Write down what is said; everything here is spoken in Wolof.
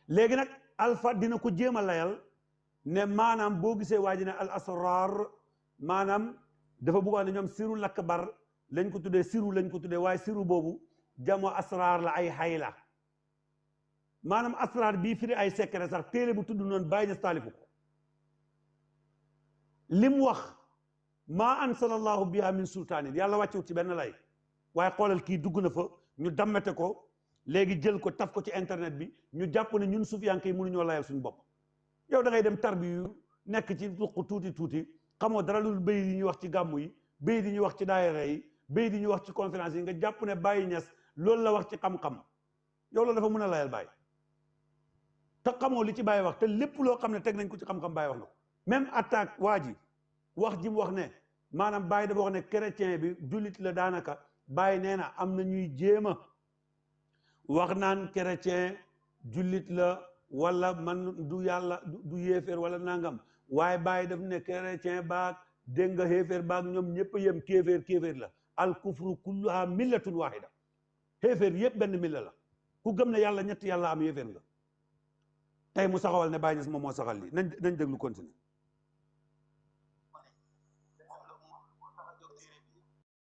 léegi nag alpha dina ko jéem a layal ne maanaam boo gisee waa ji ne al asrar maanaam dafa bëggoon ne ñoom siru lakbar lañ ko tuddee siru lañ ko tuddee waaye siru boobu jamo asrar la ay xay la maanaam asrar bii firi ay secret sax téere bu tudd noonu bàyyi na taalifu ko lim wax maa ansalallahu biha min sultaanin yàlla wàccewut ci benn lay waaye xoolal kii dugg na fa ñu dammete ko léegi jël ko taf ko ci internet bi ñu jàpp ne ñun sufiyanke yi mënuñoo layal suñu bopp yow da ngay dem tarbiyu nekk ci tuq tuuti xamoo dara lu béy yi ñuy wax ci gàmmu yi béy yi ñuy wax ci daayira yi béy yi ñuy wax ci conférence yi nga jàpp ne Baye Niass loolu la wax ci xam-xam yow la dafa mën a layal Baye te xamoo li ci Baye wax te lépp loo xam ne teg nañ ko ci xam-xam Baye wax na ko même attaque waa ji wax ji mu wax ne maanaam Baye dafa wax ne chrétien bi jullit la daanaka Baye nee na am na ñuy jéem a wax naan chrétien jullit la wala man du yàlla du yéeféer wala nangam waaye Baye daf ne chrétien baag dégg nga xéeféer baag ñoom ñëpp yem kéeféer la al kufru kulluha millatun wahida xéeféer yëpp benn milla la ku gëm ne yàlla ñetti yàlla am yéeféer nga tey mu saxawal ne Baye Niass moom moo saxal lii nañ déglu continuer